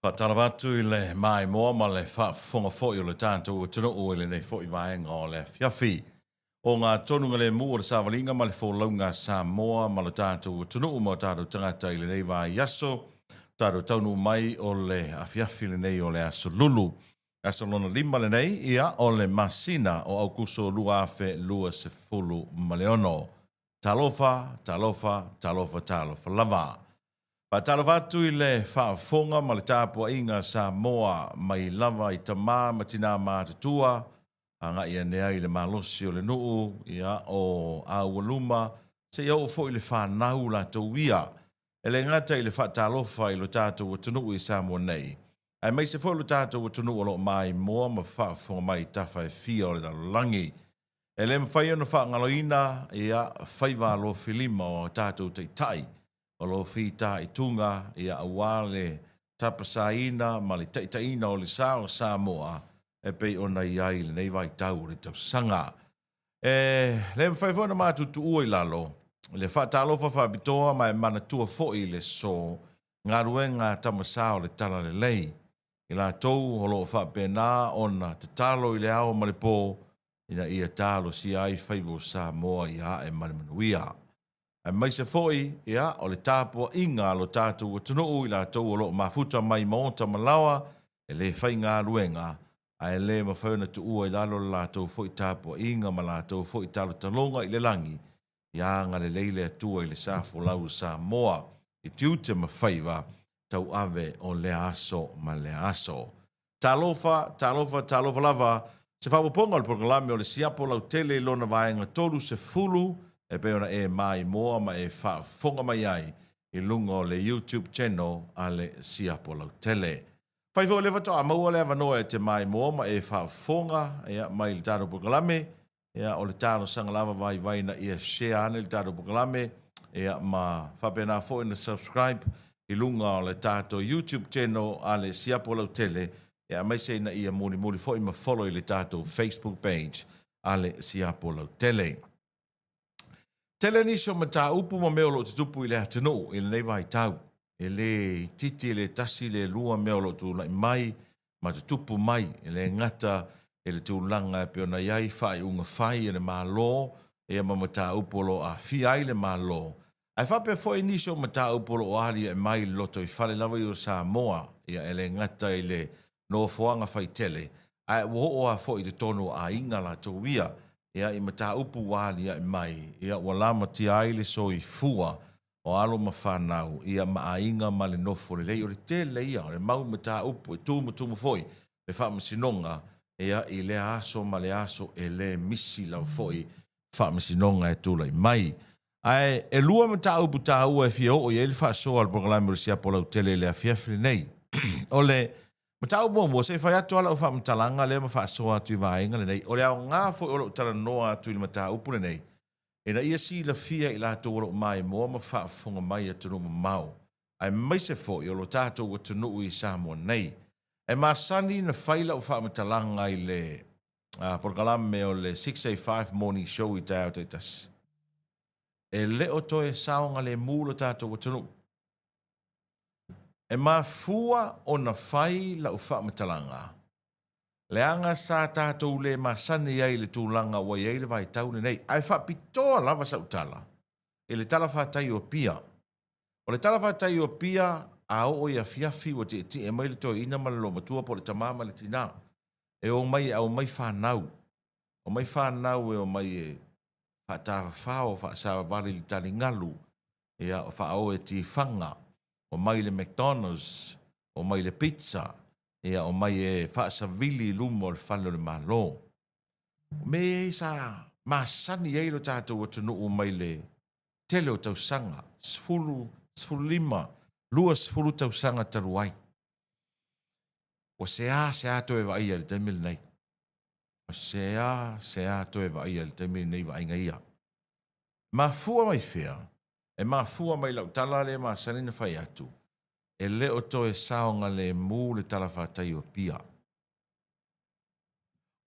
Faatalofa atu i le maimoa ma le faafofoga foi o le tatou atunuu i lenei foi vaega o le afiafi. O ngā tonuga lemu o le savaliga ma le folauga a Samoa ma lo tatou atunuu ma o tatou tagata i lenei vaiaso, tatou taunuu mai o le afiafi lenei o le Aso Lulu. Aso lona lima lenei, ia, o le masina o Aukuso 2026. Talofa, talofa, talofa, talofa lava. Faatalofa atu i le faafofoga ma le tapuaiga a Samoa mai lava i tama ma tina matutua, agai ane ai i le malosi o le nuu, ia, o aualuma, seia oo foi i le fanau latou ia. E le gata i le faatalofa i lo tatou atunuu i Samoa nei, aemaise foi o lo tatou atunuu o lo o maimoa ma faafofoga mai i tafa e fia o le lalolagi. E le mafai ona faagaloina ia faiva alofilima o a tatou taitai o lo o fitaituga ia aua le tapasaina ma le taitaiina o le sa o Samoa e pei ona i ai i lenei vaitau o le tausaga. E le mafai foi ona matou tuua i lalo le faatalofa faapitoa ma e manatua foi le so galuega a tama sa o le Talalelei, i latou o lo o faapena ona tatalo i le ao ma le po ina ia talosia ai faiva o Samoa ia ae ma le manuia. Aemaise foi ia o le tapuaiga a lo tatou atunuu i latou o lo o mafuta mai maota ma laoa e le faigaluega ae le mafai ona tuua i lalo le latou foi tapuaiga ma latou foi talotaloga i le lagi ia agalelei le Atua i le sa folau o Samoa i tiute ma faiva tauave o lea aso ma lea aso. Talofa, talofa, talofa lava, se faaopoopoga o le polokalame o le siapo lautele i lona vaega 30 e pei ona e maimoa ma e faafofoga mai ai i luga o le YouTube channel a le Siapo Lautele. Fai foi o lea faatoa maua le avanoa e te maimoa ma e faafofoga ia, mai le tatou polokalame, ia, o le talosaga lava vaivai ina ia share ane le tatou polokalame ia, ma faapena foi ona subscribe i luga o le tatou YouTube channel a le Siapo Lautele, ia, aemaise ina ia mulimuli foi ma follow i le tatou Facebook page a le Siapo Lautele. Tele nisi o mataupu ma mea o lo o tutupu i le atunuu i lenei vaitau. E le itiiti, e le tasi, le lua mea o lo o tulai mai ma tutupu mai, e le gata i le tulaga e pei ona i ai faaiuga fai a le Malo ia ma mataupu o lo o aafia ai le Malo, ae faapea foi nisi o mataupu o lo o aliae mai i le lotoifale lava ia o Samoa, ia e le gata i le nofoaga faitele, ae ua oo lava foi i totonu o aiga latou ia, ia i mataupu ua aliae mai, ia ua lamatia ai le soifua o alo ma fanau, ia ma aiga ma le nofo lelei. O le tele ia o le mau mataupu e tumutumu foi le faamasinoga ia i lea aso ma le aso e le misi lava foi faamasinoga e tulai mai. Ae e lua mataupu taua e fia oo i ai le faasoa a le polokalame o le Siapo Lautele i le afiafi lenei. O le mataupu muamua, se i fai atu lava lau faamatalaga lea ma faasoa atu i vaega lenei. O le aoga foi o lou talanoa atu i le mataupu lenei, ina ia silafia i latou o lo o maimoa ma faafofoga mai i atunuu mamao, aemaise foi o lo tatou atunuu i Samoa nei. E masani na fai lau faamatalaga i le polokalame o le 685 Morning Show i taeao taitasi. E le o toe saogalemu lo tatou atunuu. E mafua ona fai lau faamatalaga, leaga sa tatou le masani ai i le tulaga ua i ai le vaitau lenei. Ae faapitoa lava sau tala i le talafatai o Apia. O le talafatai o Apia, a oo i afiafi ua tietie mai le toeaina ma le loomatua po o le tama ma le tina e omai e aumai fanau. Omai fanau e omai e faatafafao, faasavavali i le taligalu, ia, faaoo e tifaga, omai i le McDonald's, omai i le pizza, ia, omai e faasavili i luma o le fale o le Malo. O mea ia sa masani ai lo tatou atunuu mai le tele o tausaga, 10, 15, 20 tausaga talu ai. Ua seasea toe vaaia i le taimi lenei. Ua seasea toe vaaia i le taimi lenei vaaiga ia. Mafua mai fea? E mafua mai lau tala lea e masani ona fai atu, e le o toe saogalemu le talafatai o Apia.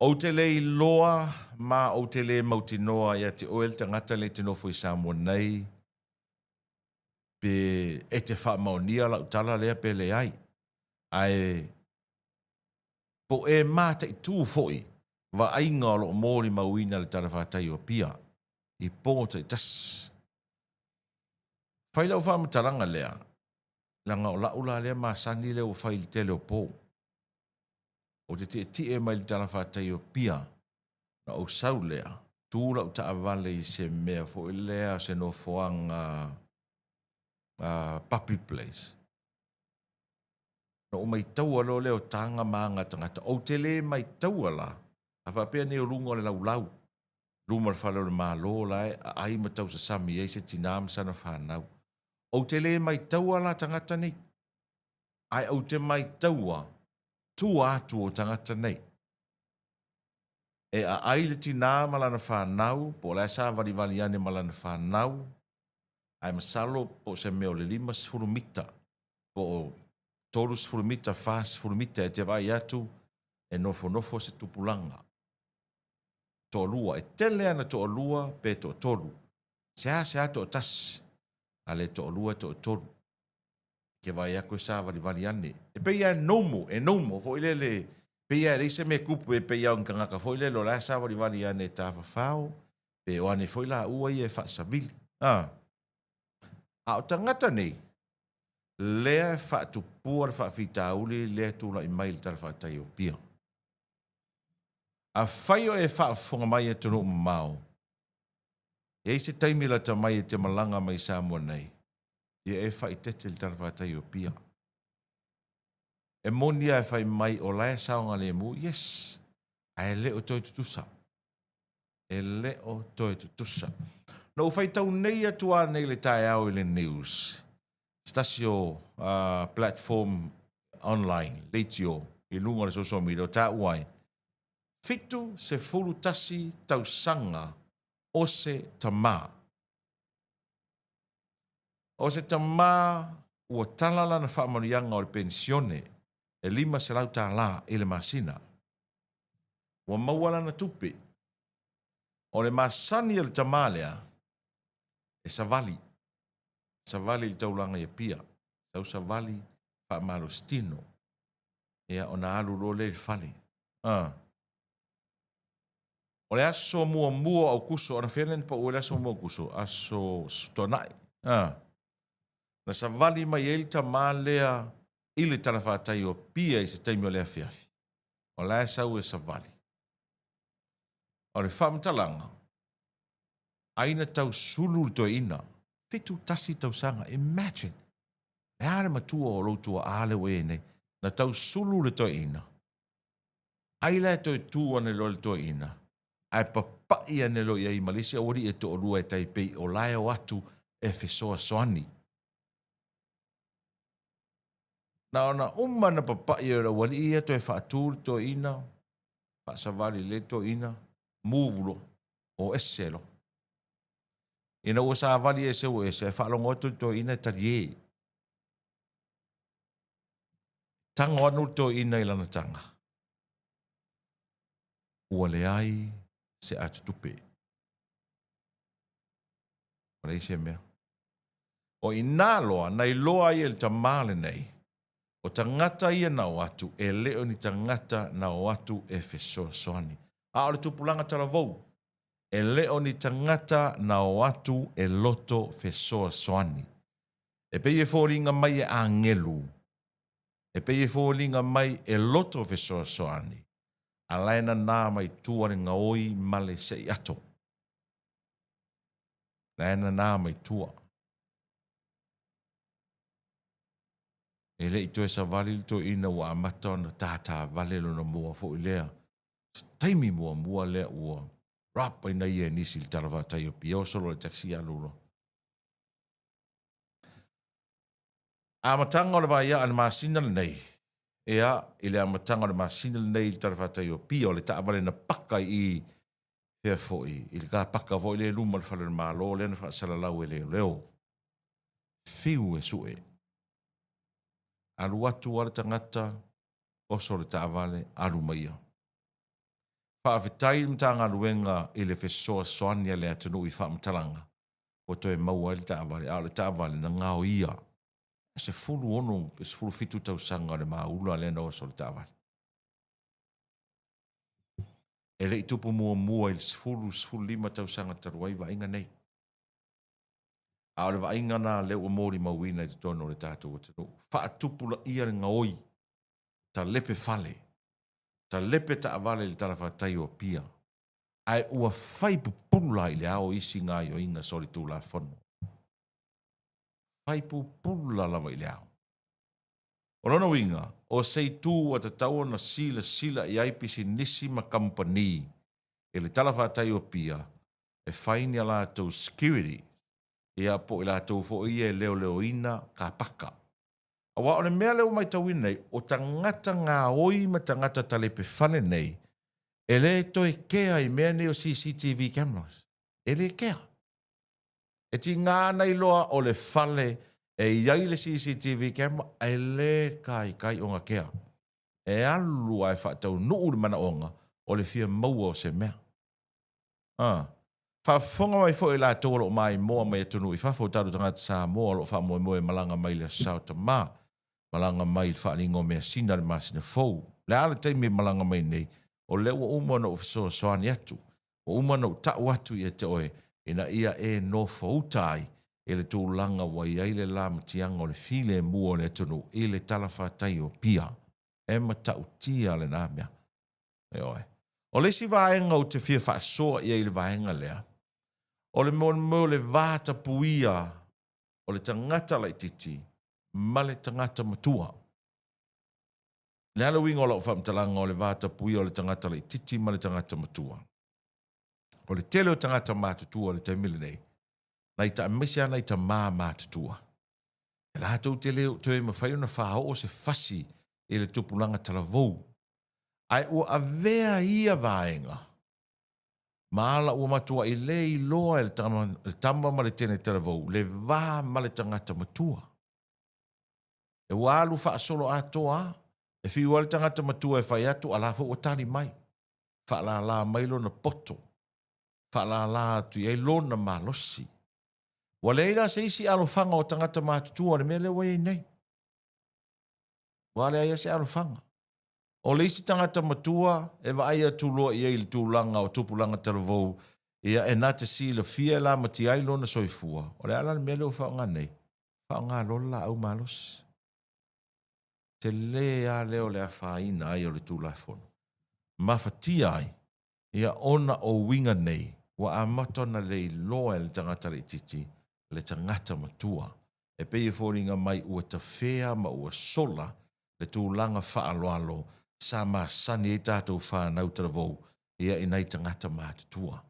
Ou te le iloa ma ou te le mautinoa ia te oe le tagata lea e te nofo i Samoa nei pe e te faamaonia lau tala lea pe leai. Ae po o e mataitu foi vaaiga o lo o molimauina le talafatai o Apia i po taitasi. Fai lau faamatalaga lea, leaga o la'u la lea masani lea ua fai i le tele o po. Ou te tietie mai le talafatai o Apia ona ou sau lea, tu lau taavale i se mea foi lea o se nofoaga public place. Ona ou maitaua loa lea o taga ma aga a tagata. Ou te le maitaua la, a faapea nei o luga o le laulau, luma o le fale o le Malo la e aai ma tausasami ai se tina ma sana fanau. Ou te le maitaua la tagata nei, ae ou te maitaua tua atu o tagata nei. E aai le tina ma lana fanau, po o la e savalivali ane ma lana fanau, ae masalo po o se mea o le 50 mita, po o 30 mita, 40 mita e te vaai atu e nofonofo se tupulaga. Toalua, e tele lava ina toalua pe toatolu. Seasea toatasi, a le toalua e toatolu. E te vaai atu e savalivali ane. E pei lava e normal, e normal foi lele, pei lava e leai se mea e tupu, e pei lava o ni tagata foi lele o la e savalivali ane e tafafao, pe o ane foi laua ia e faasavili. A, a o tagata nei, lea e faatupua le faafitauli lea e tulai mai i le talafatai o Apia. Afai o e faafofoga mai i atunuu mamao, e i ai se taimi lata mai e te malaga mai i Samoa nei, ia e faaitete i le talafatai o Apia. E moni lava e fai mai o la e saogalemu, yes, ae le o toe tutusa. E le o toe tutusa. Na ou faitau nei atu lava nei i le taeao i le news, se tasi o platform online, leitio, i luga o le social media, o taua ai, 71 tausaga o se tama. O se tama ua tala lana faamanuiaga o le penisione e $500 i le masina. Ua maua lana tupe. O le masani a le tama lea, e savali, savali i le taulaga i Apia, sau savali faamalositino, ia ona alu loa lea i le fale. A. O le aso muamua o Aukuso, anafea lea na pau ai le aso muamua o Aukuso? Aso Toonai. A. Na savali mai ai le tama lea i le talafatai o Apia i se taimi o le afiafi. O la e sau e savali. O le faamatalaga, ai na tau sulu le toeaina, 71 tausaga, imagine! E a le matua o lou tuaa lea ua i ai nei? Na tau sulu le toeaina, ai la e toe tu ane loa le toeaina, ae papai ane loa i ai ma le isi aualii e toalua e tai pei o la e o atu e fesoasoani. Na ona uma na papai ai o le aualii ia toe faatu le toeaina, faasavali lelei le toeaina, move loa, o ese loa. Ina ua savali ese ua ese, ae faalogo atu le toeaina e talie. Tago anu le toeaina i lana taga. Ua leai se atutupe. Ua leai se mea. O i ina loa na iloa ai e le tama lenei, o tagata ia na o atu, e le o ni tagata na o atu e fesoasoani. A o le tupulaga talavou, e le o ni tagata na o atu e loto fesoasoani. E pei e foliga mai e agelu, e pei e foliga mai e loto fesoasoani, a la e nanā mai tua le gaoi ma le se'i ato. La e nanā mai tua. E le i toe savali le toeaina ua amata ona tātāvale lona moa foi lea. Se taimi muamua lea ua rap ai na ia e nisi i le talafatai o Apia, oso loa i le taxi alu loa. Amataga o le vaiaa i le masina lenei, ea, i le amataga o le masina lenei i le talafatai o Apia, o le taavale na paka i i, fea foi, i le car paka foi lea i luma o le fale o le Malo lea na faasalalau e leoleo. Fiu e sue. Alu atu lava le tagata, oso le taavale, alu ma ia. Faafetai le Matagaluega i le fesoasoani a le atunuu i faamatalaga ua toe maua ai le taavale, a o le taavale na gaoia. E 16 pe 17 tausaga o le maula lea na oso i le taavale. E le i tupu muamua i le 10, 15 tausaga talu ai vaaiga nei. A o le vaaiga lena lea ua molimauina i totonu o le tatou atunuu. Faatupulaia le gaoi, talepe fale, talepe taavale i le talafatai o Apia, ae ua fai pupulu la i le ao isi gaoioiga solitulafono. Fai pupula lava i le ao. O lona uiga, o se itu ua tatau ona silasila i ai pisinisi ma kamupani i le talafatai o Apia e fai ni a latou security, ia po o i latou foi ia e leoleoina kapaka. Aua o le mea lea ua matauina nei, o tagata gaoi ma tagata talepe fale nei, e le toe kea i mea nei o CCTV cameras. E le kea. E tiga ana iloa o le fale e i ai le CCTV camera ae le taitai ona kea. E alu lava e faataunuu le manaoga o le fia maua o se mea. A. Faafofoga mai foi i latou o lo o maimoa mai atunuu i fafo, o tatou tagata Samoa o lo o faamoemoe e malaga mai i le Aso Sa o Tama, malaga mai i le faaaliga o measina i le masina fou. O le a le taimi e malaga mai nei, o lea ua uma ona ou fesoasoani atu, ua uma ona ou tau atu ia te oe ina ia e nofouta ai i le tulaga ua i ai le lamatiaga o le filemu o le atunuu i le talafatai o Apia. E matautia lena mea. Ioe. O le isi vaega ou te fia faasoa i ai i le vaega lea, o le mea o le va tapuia o le tagata laitiiti ma le tagata matua. O le a le uiga o lau faamatalaga o le va tapuia o le tagata laitiiti ma le tagata matua? O le tele o tagata matutua i le taimi lenei, nai ta, aemaise lava nai tama matutua, e latou te le toe mafai ona faaoo se fasi i le tupulaga talavou, ae ua avea ia vaega ma ala ua matuai le iloa e le tama ma le teine talavou le va ma le tagata matua. E ua alu faasoloatoa lava, e fiu ai le tagata matua e fai atu, a la foi ua tali mai, faalala mai lona poto, faalala atu i ai lona malosi. Ua leai la se isi alofaga o tagata matutua o le mea lea ua i ai nei. Ua leai lava se alofaga. O le isi tagata matua e vaai atu loa i ai i le tulaga o tupulaga talavou, ia e na te silafia e lamatia ai lona soifua, o le a la le mea lea ua faaaoga nei? Faaaoga loa le laau malosi. Tele lava lea o le afaina ai o le Tulafono. Mafatia ai, ia ona o uiga nei, ua amata ona le iloa e le tagata laitiiti le tagata matua. E pei e foliga mai ua tafea ma ua sola le tulaga faaaloalo sa masani ai tatou fanau talavou ia i nai tagata matutua.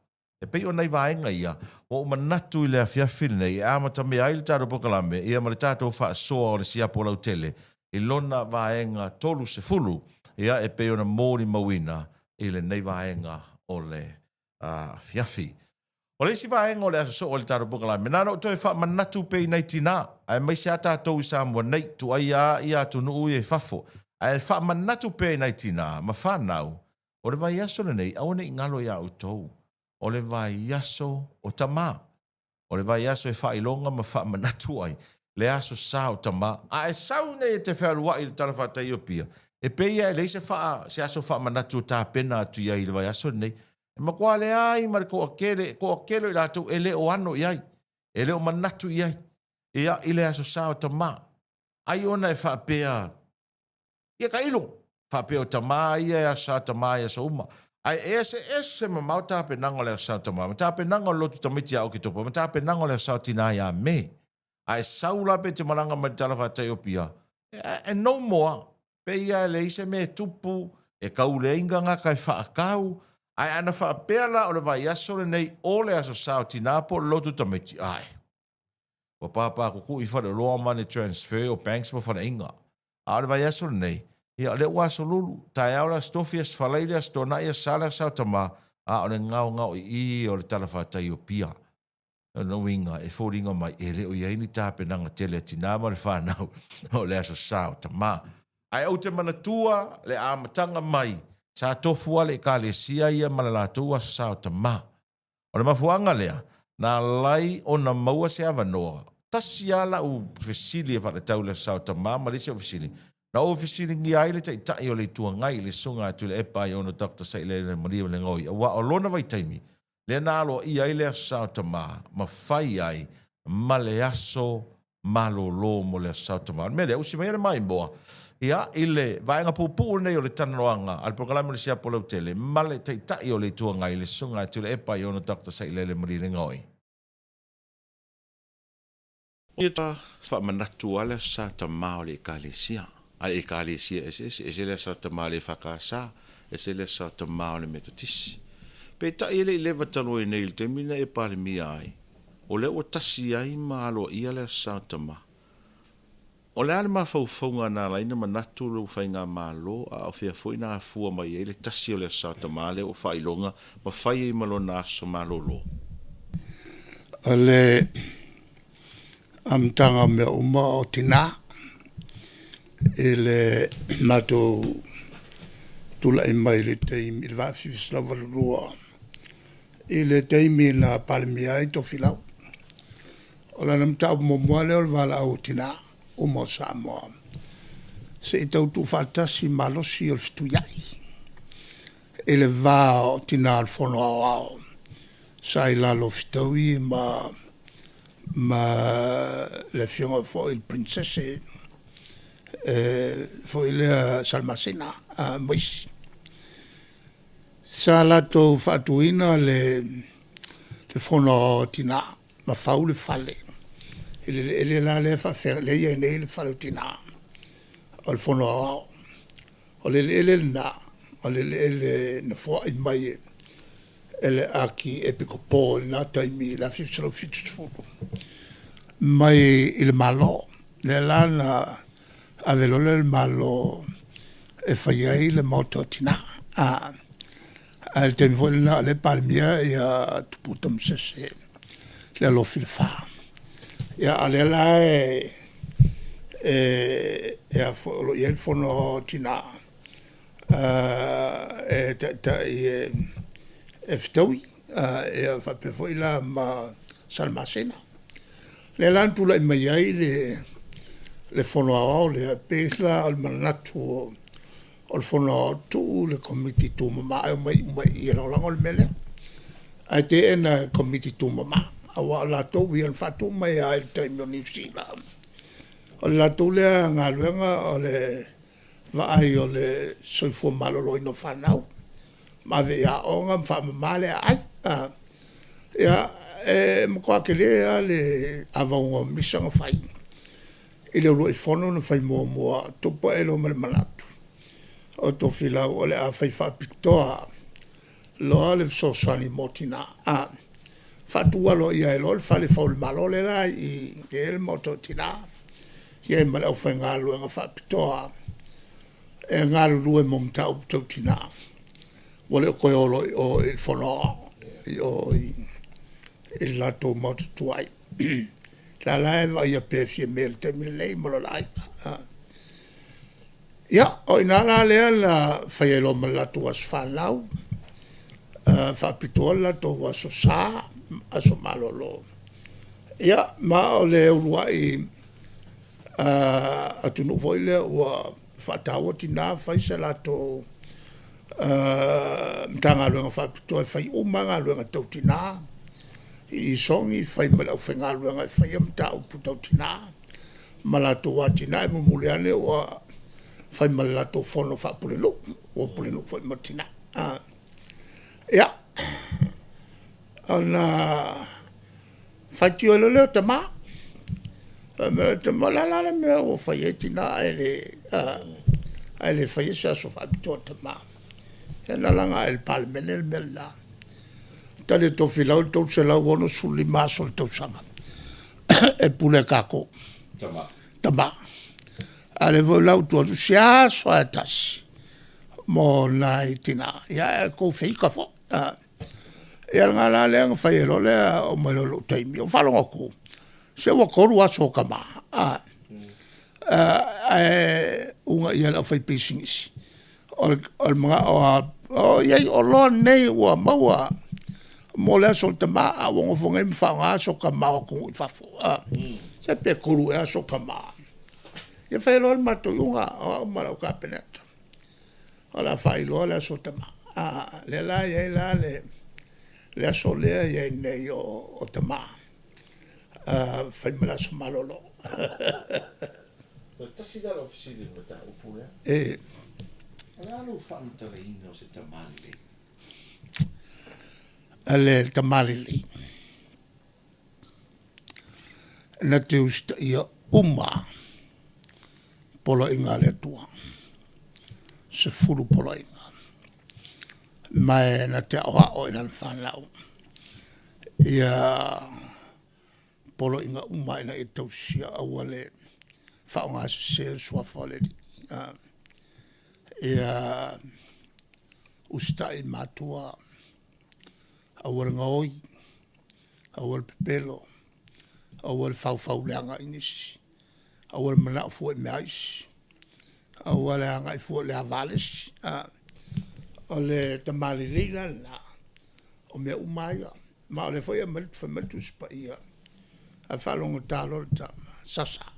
E pei o nai vaega ia ua ou manatu i le afiafi lenei e amatamea ai le tatou polokalame ia ma le tatou faasoa o le siapo lautele i lona vaega 30 ia e pei ona molimauina i lenei vaega o le afiafi. O le isi vaega o le a sosoo ai le tatou polokalame, na ona ou toe faamanatu pea i nai tina, aemaise lava tatou i Samoa nei, tuaia lava atunuu ia i fafo, ae faamanatu pea i nai tina ma fanau, o le vaiaso lenei, aua ne i galo ia outou, o le vaiaso o tama. O le vaiaso e faailoga ma faamanatu ai le Aso Sa o Tama. A e sau nei e te fealuai i le talafatai o Apia, e pei lava e leai se faa, se aso faamanatu o tapena atu i ai i le vaiaso lenei. E matua leai ma le toatele, toatele o i latou e le o ano i ai, e le o manatu i ai, ia, i le Aso Sa o Tama. Ai ona e faapea, Ia tailo, faapea o tama ia e aso sa tama i aso uma. Ae e eseese mamao tapenaga o le aso sa o tama, ma tapenaga o le lotu tamaiti ia Oketopa, ma tapenaga o le aso sa o tina ia Me. A e sau la pe te malaga mai le talafatai o Apia, e no more, pei lava e leai se mea e tupu, e tau leai ni tagata e faatau, ae ana faapea la o le vaiaso lenei o le aso sa o tina po o le lotu tamaiti, ae Ua pāpākukū i faleoloa money transfer o banks ma faleaiga. A o le vaiaso lenei, ia o lea ua aso lulu, taeao le Aso Tofi, Aso Faraile, Aso Toonai, Aso Sa le Aso Saotama, a o le gaogaoi'i o le talafatai o Apia. O lona uiga, e foliga mai e le o i ai ni tapenaga tele a tinā ma le fanau o le Aso Sa o Tama. Ae ou te manatua le amataga mai, sa tofu lava le Ekalesia ia ma le latou Aso Sa o Tama. O le mafuaaga lea, na alai ona maua se avanoa. Tasi lava lau fesili e faatatau i le Aso Sa o Tama ma le isi au fesili, na ou fesiligia ai le Taitai o le Itu Agai, le Susuga a Tuilaepa Aiono Doctor Sailele Malielegaoi, aua o lona vaitaimi lea na aloaia ai le Aso Sa o Tama ma fai ai ma le aso malolo mo le Aso Sa o Tama. O le mea lea, usi maia le maimoa ia i le vaega puupuu lenei o le talanoaga a le Polokalame o le Siapo Lautele ma le Taitai o le Itu Agai, le Susuga a Tuilaepa Aiono Doctor Sailele Malielegaoi. Ia faamanatu lava le Aso Sa Tama o le Ekalesia, a le Ekalesia eseese, ese le Aso Sa Tama o le EFKS, ese le Aso Sa Tama o le Metotisi. Peitai e le i leva talu ai nei i le taimi na e Palemia ai, o lea ua tasi ai ma aloaia le Aso Sa Tama. O le a le mafaufauga na ala ai ona manatu lou faigamalo a o fea foi na afua mai ai le tasi o le Aso Sa Tama lea ua faailoga ma fai ai ma lona aso malolo? O le amataga o mea uma o tina i le matou tulai mai i le taimi i le 1982 i le taimi na Palemia ai Tofilau. O lana mataupu muamua lava lea o le valaau o tina uma o Samoa se i tau tuufaatasi malosi o le fetuiai i le va o tina o le Fono Aoao sa i lalo o fetaui ma le Afioga foi i le Pirinsese foi lea Salamasina ma isi. Sa latou faatuina le Fono Aoao a Tina ma fau le fale i le eleele la lea e i ai nei le Fale o Tina o le Fono Aoao. O le eleele lena o le eleele na foai mai e le Akiepikopo i lena taimi i le 1970 mai i le Malo, lea la na ave loa lea e le Malo e fai ai le Maota o Tina. Ae o le taimi foi lena o lea e Palemia Tupua Tamasese le Alofi le Fa. Ia, a o lea la o lo o i ai le Fono Aoao a Tina e taitai e fetaui ia faapea foi la ma Salamasina. O lea la na tulai mai ai le Fono Aoao lea, e pei la o le manatu o le Fono Aoao, tuu le Komiti Tumama ae omai uma i i e lagolago le mea lea. Ae teena e le Komiti Tumama aua o latou ia na faatu mai lava i le taimi o Niu Sila. O le latou lea galuega o le vaai o le soifua maloloina o fanau, ma ave i aoga ma faamama le aai. Ia, e matua tele lava le avauga o misa na fai i le uluai fono na fai muamua, tupu ae loa ma le manatu o Tofilau o le a fai faapitoa loa le fesoasoani mo tina. Faatu aloaia ai loa le fale e fau e le Malo lea la e i i lea e i ai le Maota o Tina, e i ai ma le aufaigaluega faapitoa e galulue mo mataupu tau tina, ua le o toe o loa i o i le Fono Aoao, i o i le latou maota tuai, la la e vaaia pea e Fiame i le taimi lenei ma lona aiga. Ia, o i ina la lea na fai ai loa ma le latou aso fanau, faapitoa le latou aso sa, aso malolo. Ia ma o le uluai atunuu foi lea ua faataua tina fai se latou Matagaluega faapitoa e fai uma lava galuega tau tina, i sogi, fai ma le aufaigaluega e faia mataupu tau tina ma latou atinae. Mulimuli ane ua fai ma le latou fono faapulenuu, ua pulenuu foi ma tina. Ia, ona faitio ai loa lea o tama, fai mai o tama, o le a la le mea ua fai ai tina ae le faia se aso faapitoa o tama? Ia na laga ae i le Palemene le mea lena. Tali a Tofilau, e 365 aso o le tausaga e pule e tatou tama, a o lea foi la ua tuu atu se aso lava e tasi mo nai tina, ia ae tou feita foi. Ia o lena la lea na fai ai loa lea, oo mai loa i lou taimi, ou faalogo atu, se ua 3 aso o tama, ae uunaia e le aufaipisinisi, o le manao lava o i ai oloa nei ua maua. Mo le aso o le tama, a ua nofo nei ma faaaoga aso tama o atunuu i fafo, a, se pe tolu ea aso tama. Ia fai loa le matou iuga, o au ma lau Kapeneta, o le a faailoa le aso tama. A, lea la e i ai la le, le aso lea e i ai nei o tama, fai ma le aso malolo. Toe tasi la lau fesili i le mataupu lea. E. O le a lou faamatalaina o se tama lelei? Le tama lelei, na te usitaia uma poloaiga a le Atua, 10 poloaiga, ma e na te aoao i lana fanau ia poloaiga uma ina ia tausisia, aua le faaaoga sese le Suafa o le Alii. Ia usitai i matua, aua le gaoi, aua le pepelo, aua le faufau leaga i nisi, aua le manao fua i mea a isi, aua le agai fua i le ava a le isi. O le tama lelei la lena, o mea uma lava ia. Ma o lea foi e aumai fai mai le Tusi Paia, a faalogogata loa le tama, sasa,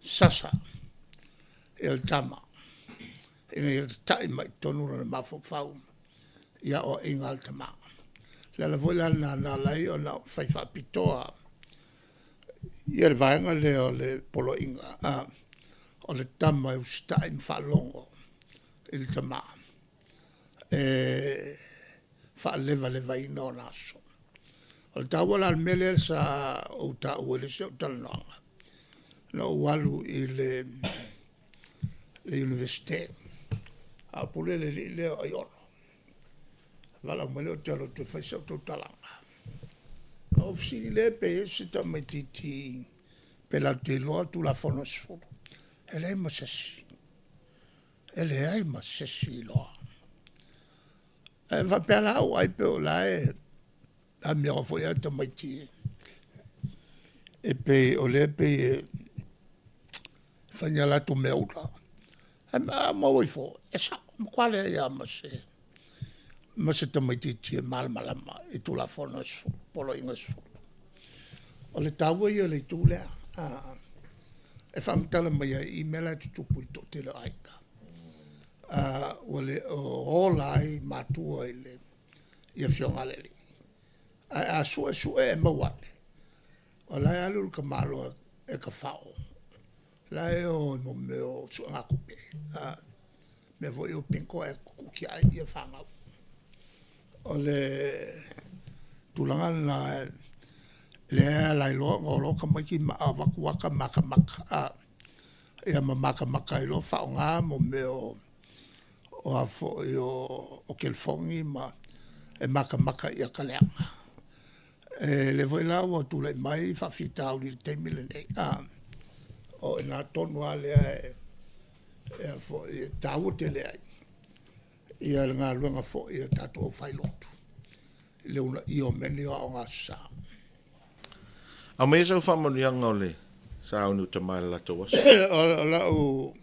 sasa ia le tama ina ia tatai mai i totonu lona mafaufau i aoaiga a le tama. O le ala foi la lena na ala ai ona fai faapitoa ia le vaega lea o le poloaiga, o le tama e usitai ma faalogo i le tama e faalevalevaina ona aso. O le taua la o le mea lea sa ou taua i le isi au talanoaga, na ou alu i le Iunivesite a o pule le alii lea o Aiono, valaau mai lea ou te alu atu e fai sau tautalaga. Ona ou fesili lea pe i ai se tamaitiiti pe latou te iloa Tulafono e 10. E leai ma se isi, e leai ma se isi e iloa. Ae faapea la au ai pei o la e amioga foi lava tamaiti e pei o lea e pei e fai ni a latou meaula. Ae a ou maua ifo, e sao, e matua leai lava ma se tamaitiiti e malamalama i Tulafono e 10, Poloaiga e 10. O le taua ia o le itu lea, e faamatala mai ai i i mea la e tutupu i le toatele o aiga, ua le o ola ai matua i afioga a le alii. Ae a suesue e maua ane, o la e alu le tamaloa e tafao, la e o i mo mea o suegatupe, mea foi ia o bingo ae tuu tiai fanau. O le tulaga lena lea e ala ai loa ona o loa tamaiti ma avatu ata matamata, ia ma matamata ai loa faaaoga mo mea o a foi o telefoni ma e matamata i ata leaga. O lea foi la ua tulai mai faafitauli i le taimi lenei, o i ina tonu lava lea e a foi e taua tele ai le galuega foi a tatou aufailotu i le uunaia o mea nei o Aoga Aso Sa. Aumaia sau faamanuiaga o le sauni o tama i le latou aso. O lau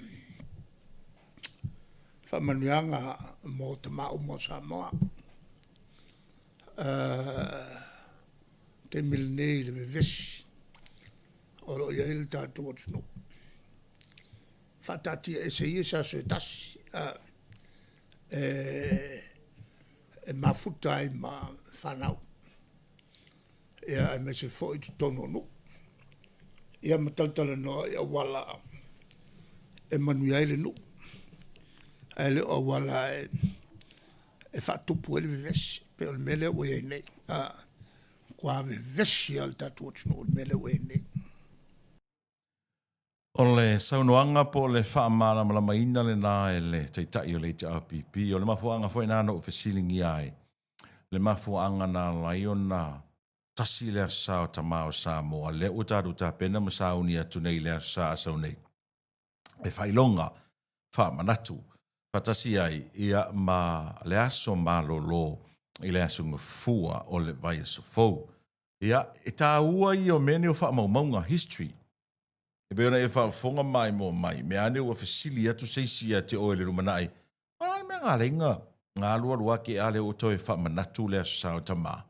faamanuiaga mo tama uma o Samoa, taimi lenei i le vevesi o lo o i ai le tatou atunuu, faataatia ese ia se aso se tasi e mafuta ai ma fanau, aemaise foi totonu o nuu, ia ma talatalanoa i auala e manuia ai le nuu, ae le o auala e faatupu ai le vevesi, pei o le mea lea ua i ai nei, matua vevesi lava le tatou atunuu i le mea lea ua i ai nei. O le saunoaga po o le faamalamalamaina lena e le Taitai o le HRPP. O le mafuaaga foi lena na ou fesiligia ai, le mafuaaga na ala ai ona tasi le Aso Sa o Tama o Samoa, lea ua tatou tapena ma sauni atu nei i le Aso Sa a sau nei, e faailoga faamanatu faatasi ai ia ma le aso malolo i le Aso Gafua o le vaiaso fou. Ia, e taua ia o mea nei o faamaumauga, history. E pei ona e faafofoga ma maimoa mai, mea ane ua fesili atu se isi ia te oe i le lumanai, o le a le mea na ala ai ona Na alualu ake a lea ua toe faamanatu le Aso Sa o Tama.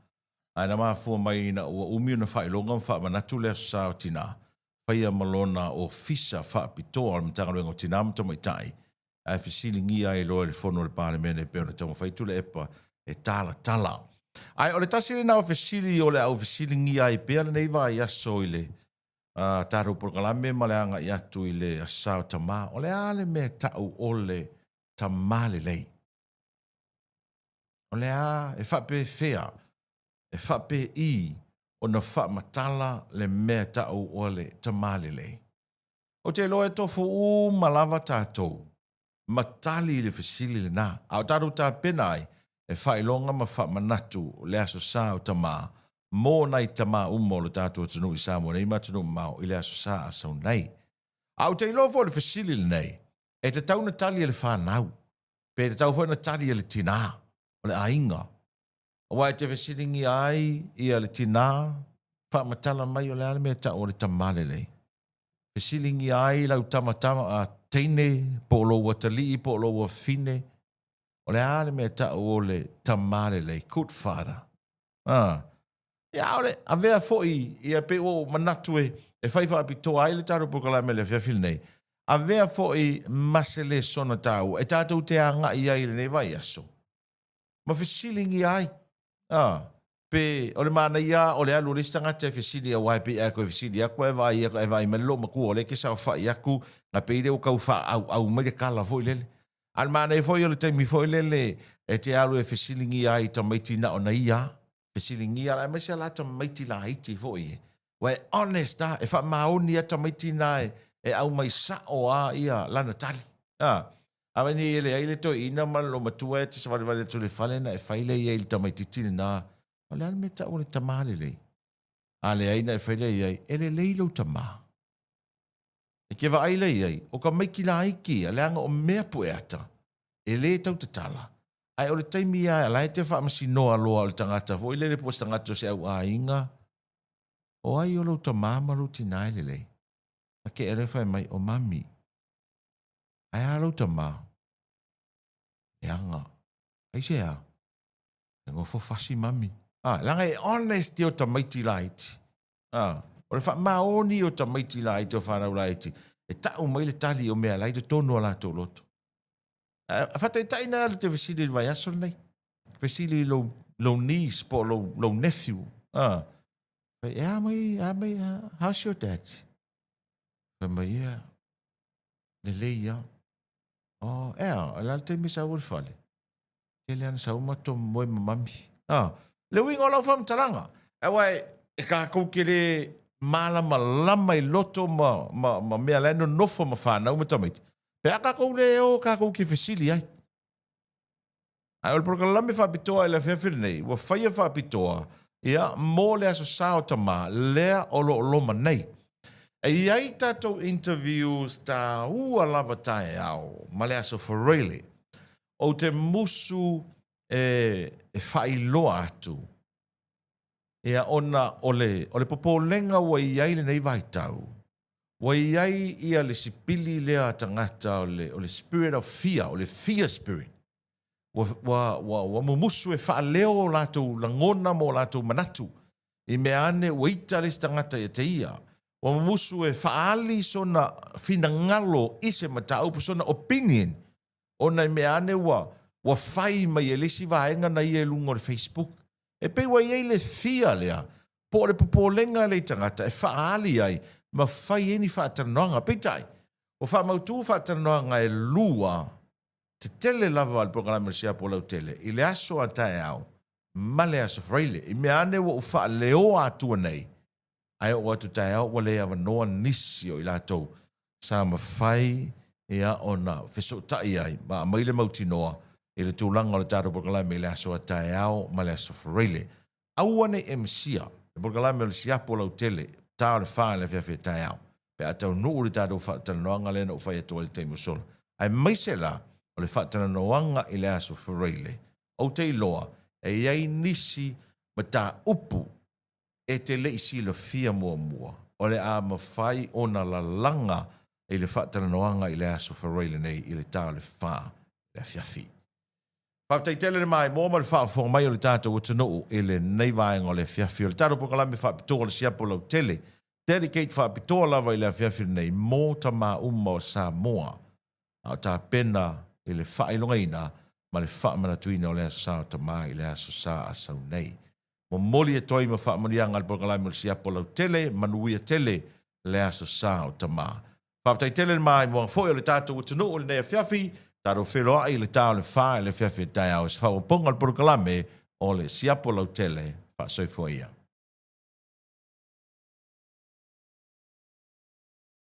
Ae na mafua mai ina ua umi ona faailoga ma faamanatu le Aso Sa o Tina, faia ma lona Ofisa Faapitoa o le Matagaluega o Tina ma Tamaitai, ae fesiligia ai loa e le Fono a le Palemene e pei ona taumafai Tuilaepa e talatala. Ae o le tasi lena o fesili o le a ou fesiligia ai pea lenei vaiaso i le tatou polokalame ma le agai atu i le Aso Sa o Tama, o le a le mea e tau o le tama lelei? O le a e faapefea, e faapei ona faamatala le mea e tau o le tama lelei? Ou te iloa e tofu uma lava tatou ma tali i le fesili lena, a o tatou tapena ai e faailoga ma faamanatu le Aso Sa o Tama mo nai tama uma o lo tatou atunuu i Samoa nei ma atunuu mamao i le Aso Sa a sau nei. A ou te iloa foi o le fesili lenei, e tatau ona tali e le fanau, pe tatau foi ona tali e le tinā o le aiga. Aua e te fesiligia ai ia le tinā, faamatala mai o le a le mea e tau o le tama lelei. Fesiligia ai lau tama tama teine po o lou atalii po o lou afafine, o le a le mea e tau o le tama lelei, good father. A. Ia, a o le avea foi, ia pei ua ou manatu e, e fai faapitoa ai le tatou polokalame i le afiafi lenei, avea foi ma se lesona taua e tatou te agai ai i lenei vaiaso, ma fesiligia ai. A, pe o le manaia o le alu o le isi tagata e fesili aua e pei a e toe fesili atu ae vaai ae vaai mai le loomatua o lea e te saofai atu na pei lea ua tau faaauau mai le tala foi lele. A o le manaia foi o le taimi foi lele e te alu e fesiligia ai i tamaiti na ona ia a. Fesiligia la, aemaise la tamaiti laiti foi e. Ua e honest a, e faamaoni a tamaiti na e, e aumai sao a ia lana tali. A, a vai nei e leai le toeaina ma le loomatua e te savalivali atu i le fale na e fai lea i ai i le tamaititi lena. O le a le mea e tau o le tama lelei? A leai na e fai lea i ai, e lelei lou tama. E ke vaai lea i ai, o ka maiki laiki ia, leaga o mea pueata, e lē tau tatala, ae o le taimi a la e te faamasinoa loa o le tagata foi lele po o se tagata o se au aiga, o ai o lou tamā ma lou tinā e lelei? Na ke ea lea fai mai, o mami. Ae a lou tamā? Leaga. Aisea? E nofo fasi mami. A, leaga e honest ia o tamaiti laiti. A, o le faamaoni o tamaiti laiti o fanau laiti, e tau mai le tali o mea la i totonu o latou loto. A faataitai na alu te fesili i le vaiaso lenei. Fesili i lou, lou niece po o lou, lou nephew. A, fai, e a mai, a mai, a, how's your dad? Fai mai, ia, lelei ia. Oh, e a, o le a le taimi e sau ai le fale? Tele ana sau ma to moe ma mami. Ah, le uiga o lau faamatalaga, aua e, e kākou ke le mālamalama i loto ma, ma, ma mea la e nonofo ma whānau ma tamaiti. Pe a kākou le o kākou ke fesili ai. Ae o le polokalame faapitoa i le afiafi lenei, ua faia faapitoa, ia, mo le Aso Sa o Tama, lea o lo o loma nei. E i ai tatou interviews tāua lava taeao ma le Aso Faraile. Ou te musu e, e faailoa atu, ia, ona o le, o le popolega ua i ai lenei vaitau, ua i ai ia le sipili lea a tagata o le, o le spirit of fear, o le fear spirit. Ua, ua, ua, ua mumusu e faaleo o latou lagona ma o latou manatu i mea ane ua ita le isi tagata ia te ia. Ua mumusu e faaali sona finagalo i se mataupu, sona opinion ona i mea ane ua, ua fai mai e le isi vaega na ia i luga o le Facebook. E pei ua i ai le fear lea, po o le popolega lea i tagata e faaali ai ma fai ai ni faatalanoaga. Peitai, ua faamautu faatalanoaga e lua tetele lava a le Polokalame o le Siapo Lautele i le aso a taeao ma le Aso Faraile. I mea ane ua ou faaleoa atua nei, ae oo atu taeao ua le avanoa nisi o i latou sa mafai ia ona fesootai ai ma aumai le mautinoa i le tulaga o le tatou polokalame i le aso a taeao ma le Aso Faraile. Aua ne i e misia le polokalame o le siapo lautele ta o le fa i le afiafi a taeao pe a taunuu le tatou faatalanoaga lea na ou fai atu ai i le taimi ua sola. Aemaise la o le faatalanoaga i le Aso Faraile, ou te iloa e i ai nisi mataupu e te le i silafia muamua, o le a mafai ona lalaga i le faatalanoaga i le Aso Faraile nei i le ta o le fa i le afiafi. Faafetai tele le maimoa ma le faafofoga mai o le tatou atunuu i lenei vaega o le afiafi o le tatou polokalame faapitoa o le Siapo Lautele. Dedicate faapitoa lava i le afiafi lenei mo tama uma o Samoa a o tapena i le faailogaina ma le faamanatuina o le Aso Sa o Tama i le Aso Sa a sau nei. Momoli atu ai ma faamanuiaga a le polokalame o le Siapo Lautele, manuia tele le Aso Sa o Tama. Faafetai tele le maimoaga foi o le tatou atunuu i lenei afiafi, tatou feiloai i le ta o le fa i le afiafi o taeao i se faaopoopoga o le polokalame o le Siapo Lautele. Faasoifua ia.